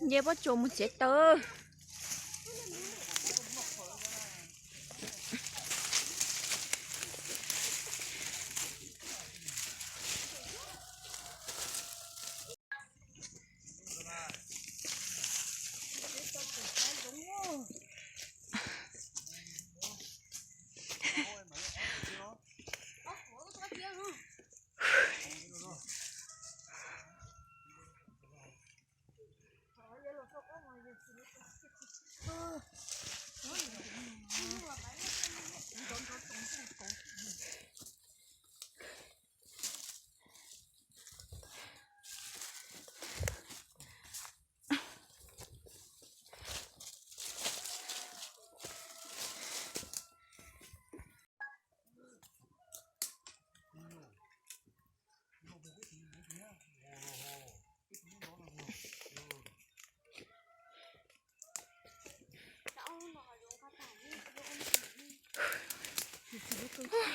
Nce pob tsuas mus txiav taws.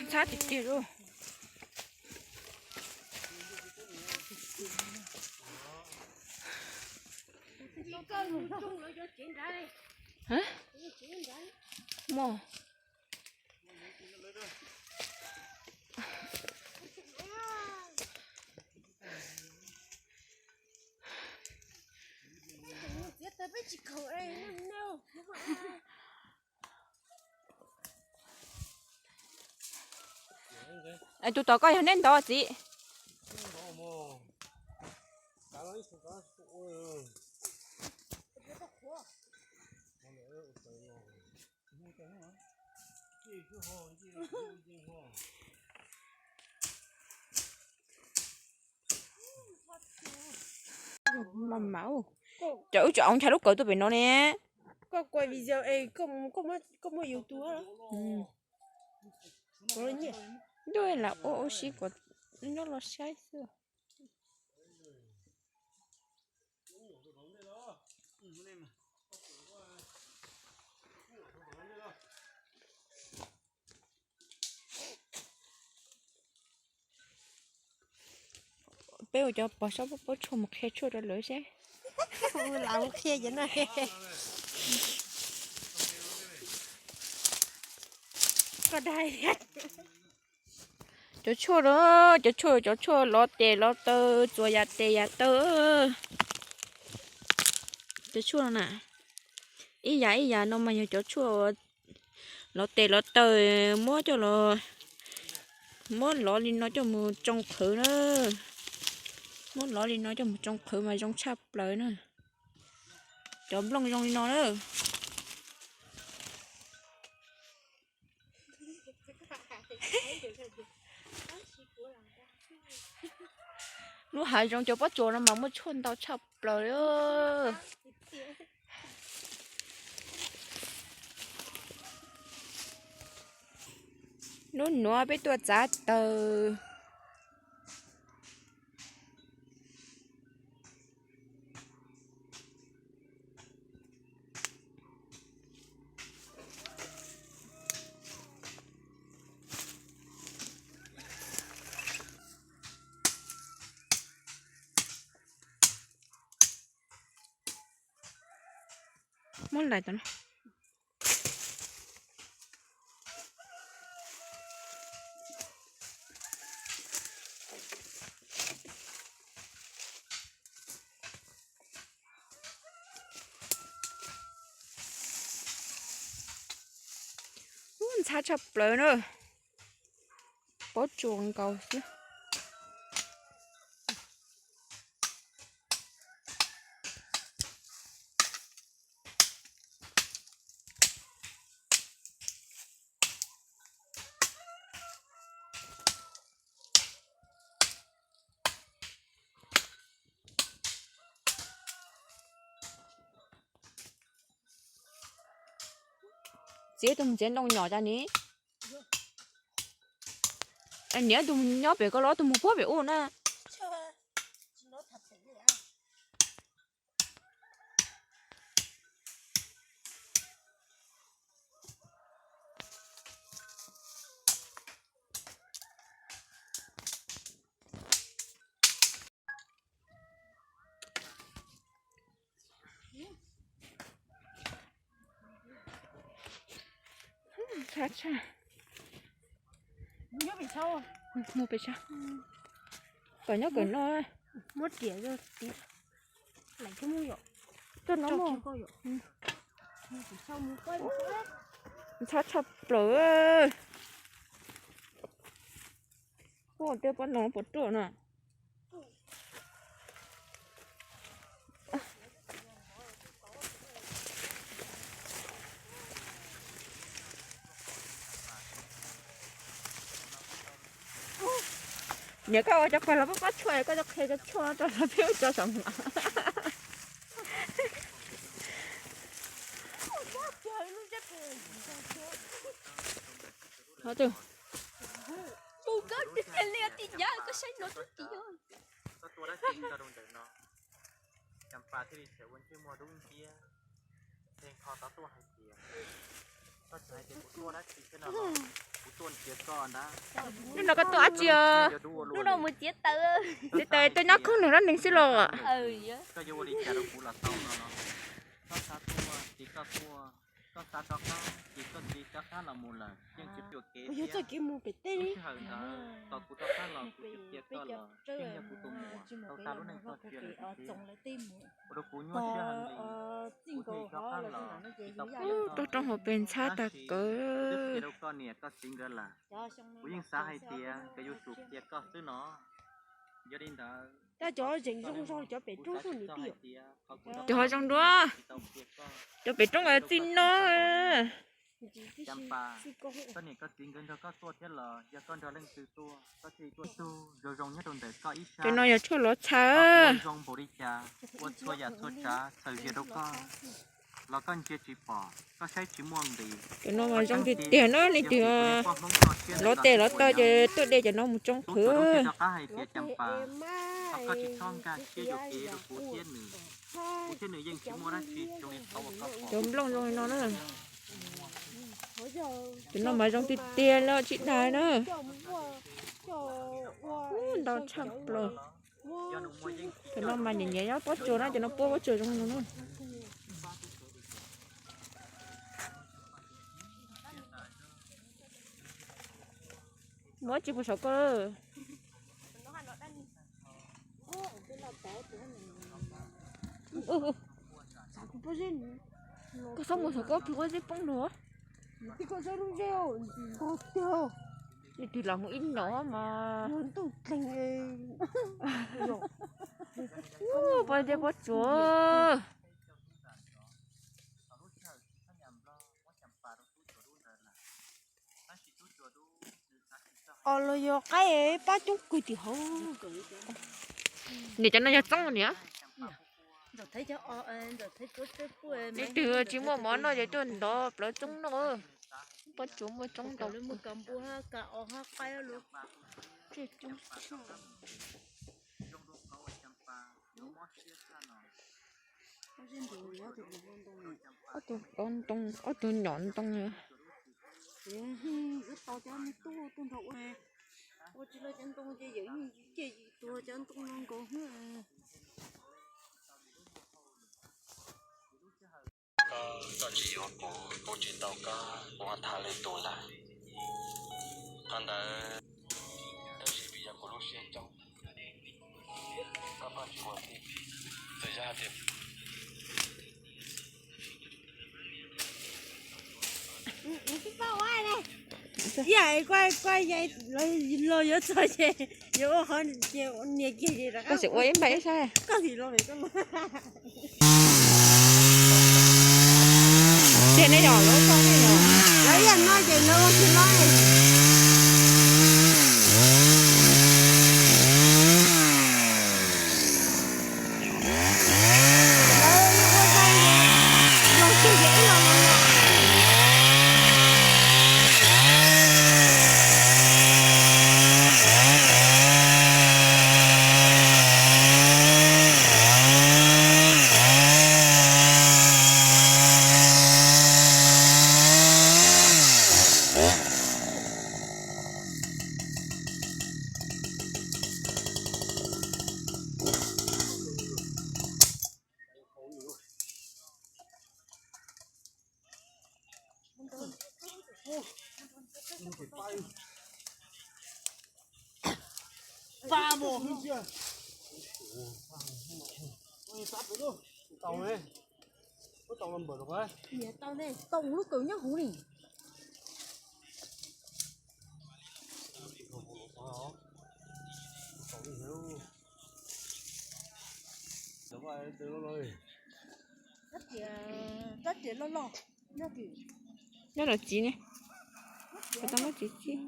Ntxhab tiag tiag lauj. Mos. Tus tom koj yog neb ntov txiv. Cov wb tso ov ncha lub kawm tuaj pem no ne. Koj ua video es koj muaj YouTube. Ntuj, lam ua ua si kom nyob los saib xwb. Peb ua cov pog saub pob tshuaj mus qhia tshuaj rau lawv seb. Lam mus qhia cov no. Koj dag. Cov tshuaj, cov tshuaj, cov tshuaj lov tes lov taw, txuas yam tes yam taw. Cov tshuaj na, ib yam ib yam no mas yog cov tshuaj lov tes lov taw, muab coj los, muab lov li no coj mus tsoo qhwv na. Muab lov li no coj mus tsoo qhwv mas zoo tshaj plaws na. Cov nplooj zoo li no na. Lub hav zoov cov pob tsuas no mas muaj tshuaj ntau tshaj plaws li. Hnub nuav peb tuaj txav taws. Muab lais tau no. Ub, ntxhab tshaj plaws na. Pob tsuas nkaus xwb. Txiv, tus mus txiav ntoo nyom cas ni? Niam, tus nyob pem ko los tus mus puag pem ub na. Tshaj tshaj. Mus pem tshaj. Kom nyob kom no. Muab riam tiav. Txhob no. Tshaj tshaj plaws. Ua tej pob ntoo puas ruaj no. Niam, koj ua cov qhuav los pab pab tshuaj, koj cov qhuav cov tshuaj rau los peb ua cov saum no. Tus koj tig cia li ua tij nyav koj saib no tub tim. Koj tuaj dab tsi nto rau ntawm no? Cas pas thiaj li tseem ua ntsej muag dub nciab, nqho tau tuaj hais tias, koj tseem hais tias kuv tuaj dab tsi thiab no, kuv tuaj nrhiav koj ntag. Hnub no koj tuaj dab tsi os? Hnub no mus txiav taws. Txiav taws tuaj nyob koob nws dab neeg xwb los? Koj yuav ua li cas rau kuv los tau no no. Koj xav tuaj ces koj tuaj, koj xav rov qab ces koj cia li rov qab los mus lawm, yeej tsis yuam kev thiab. Lub sij hawm ntawd tos kuv rov qab los kuv tsis qhia koj los yeej yog kuv tus muam tau xa lub neej txoj sia lawm tiag. Ua rau kuv nyuaj siab heev li, kuv thiaj rov qab los tsis tau qhia koj. Tuaj rau hauv pes ntxhab tas kawg. Twb qhia rau koj niam koj txiv nkawd lawm, kuv yeej xav hais tias nkawd yuav tsum qhia koj xwb no. Yog li ntawd, cov zeem zoo zog cov pem roob xwb nim tiag. Cov hav zoov dua, cov pem roob txij no. Cas pas koj niam koj txiv nkawd nrog koj tuaj thiab los yog koj nrog leej twg tuaj, koj thiaj li tuaj? Ib tug zoo zoo nyob rau ntawm koj ib sab. Cov no yog tshuaj lov txha. Ua zoo npaum li cas, ua txhua yam txhua tsav txhawm zias rau koj los koj ntsia tsis pom, koj saib tsis muaj nqis. Cov no mas zoo tiag tiag na, leej twg lov tes lov taw ces tuaj de cov no mus tsoo qhwv. Rov qab hais tias Cas pas, thov koj tsis txhob nkag siab yuam kev rau kuv thiab nws, kuv thiab nws yeej tsis muaj dab tsi zoo li qhov uas koj pom. Cov nplooj zoo li no na. Cov no mas zoo tiag tiag los tsis dag na. Ntau tshaj plaws. Cov no mas nyiam nyiam nyob pob tsuas na, cov no puab pob tsuas zoo no na. Muab tsis pus saum koj. Koj txhob mus saum koj pw, koj zeb poob lawm. Leej twg los mus ib nyom mas. Pob zeb pob tsuas. Os, los yog qaib pab coob kawg tim hauv. Niam, cov no yog txoob niam. Leej twg tsis muaj mov noj ces tuaj ntov plawv txoob noj. Pob tsuas muaj txoob ntau. Ob tug nyom ntoo. Koj txawm tsis yuav kuv, kuv tsis tau koj, kuv ho tham lwm tus lawm. Qhov ntawd tab sis vim yog kuv lub siab coob, koj pab tsis ua thiab. Txawm yog hais tias Ib yam koj, koj los yuav txog ces yuav ua qhov ces ua niam kiag ces rov qab ua ib npaim ib sab. Koj tim los pem koj. Tiag ne yom, lawv ua txog ne yom. Lawv ib yam no ces lawv ua tsis los. Pab mus. Tau ne, tau npawm rau. Tau ne, tau lub kaws nyob hauv ni. Rab riam loj loj. Nyob los txiv ne, tau muab txiv txiv.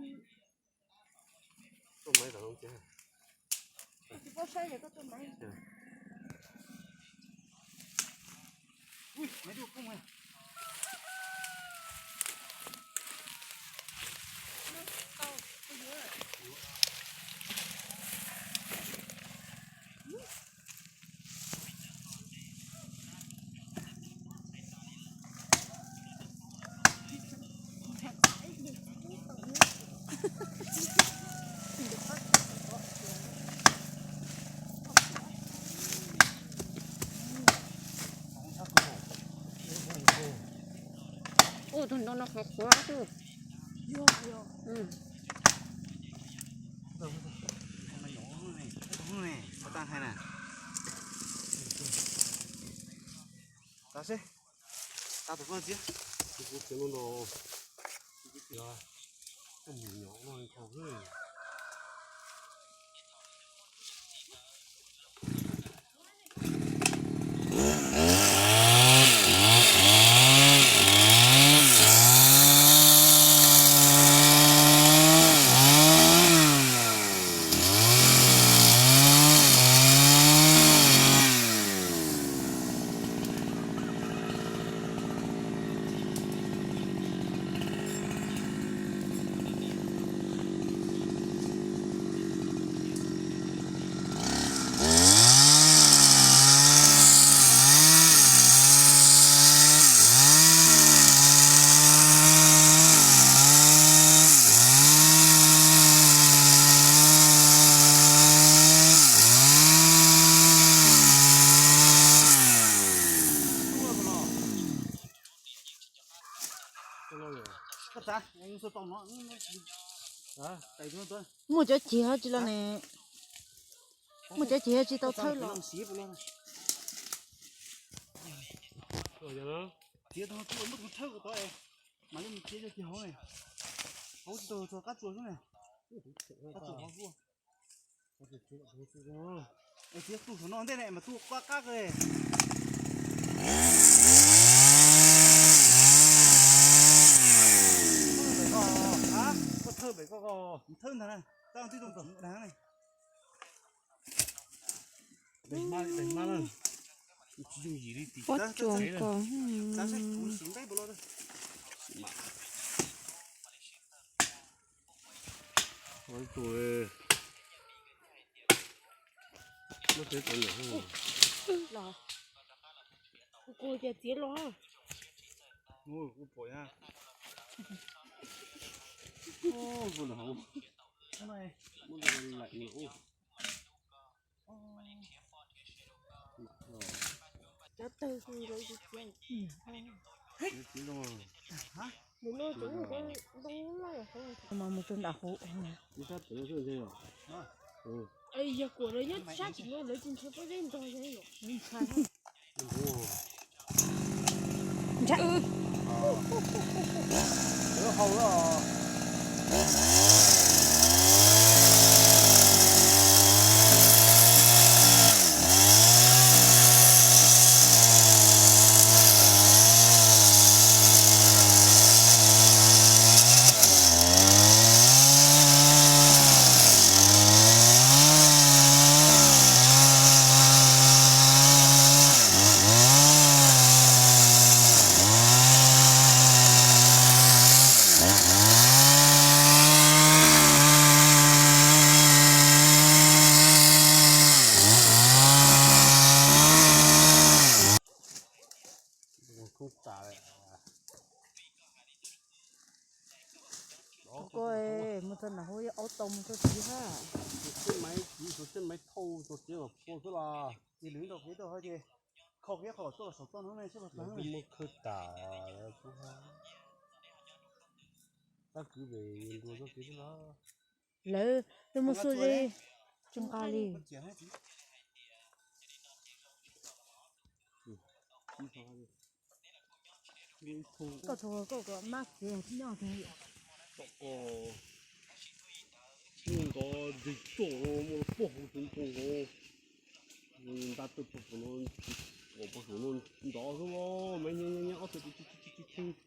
Ua tus ntoo no qhuav qhuav xwb. Tau seb, tau tus koj txiv. Muaj cov ceg tsis los ne, muaj cov ceg tsis tau thawj los. Txiav tau tuaj muab tus thawj kom tau es mam li mus txiav cov ceg hauv ne. Hauv tsis tau txog qab tsuas xwb ne. Qab tsuas hauv xwb. Es txiav tu saum no ntej ne mas tu qab qab ko. Thawj pem ko, thawj ntag na, tab twb tau ntxom dag ne. Pob tsuas ko. Los, kuv kuv cas txiav los. Cov tawg ntawd txiav. Nws no cov ntoo loj mas mus rau nram hauv. Yog kuam lawv nyob sab tim no lawv tsis ntshai pob zeb ntog. Ntshai. Ko mus txog nram hauv yog aub tau mus txog txiv hab. Tus xeb maiv, tus xeb maiv thauj tus txiv los phua xwb los. Ces lwv nrau kev tuaj hov ces kho kiag qhov tuaj los saum toj no ne seb puas tag. Muab khawb tas. Tab kwv pem nruas txoj kev xwb los. Lawv twb muaj xub li, tsis nqa li. Koj tau koj kom mab txiv nyob. Tom ko, nub ntov nteg toj no muaj pog hauv tus npoo hauv, nta tawg pog pom no, pom pog saum no ntov xwb los mas nyob nyob ob tug tsis tsis tsis tsis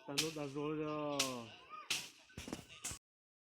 tag nrho dag zog li os.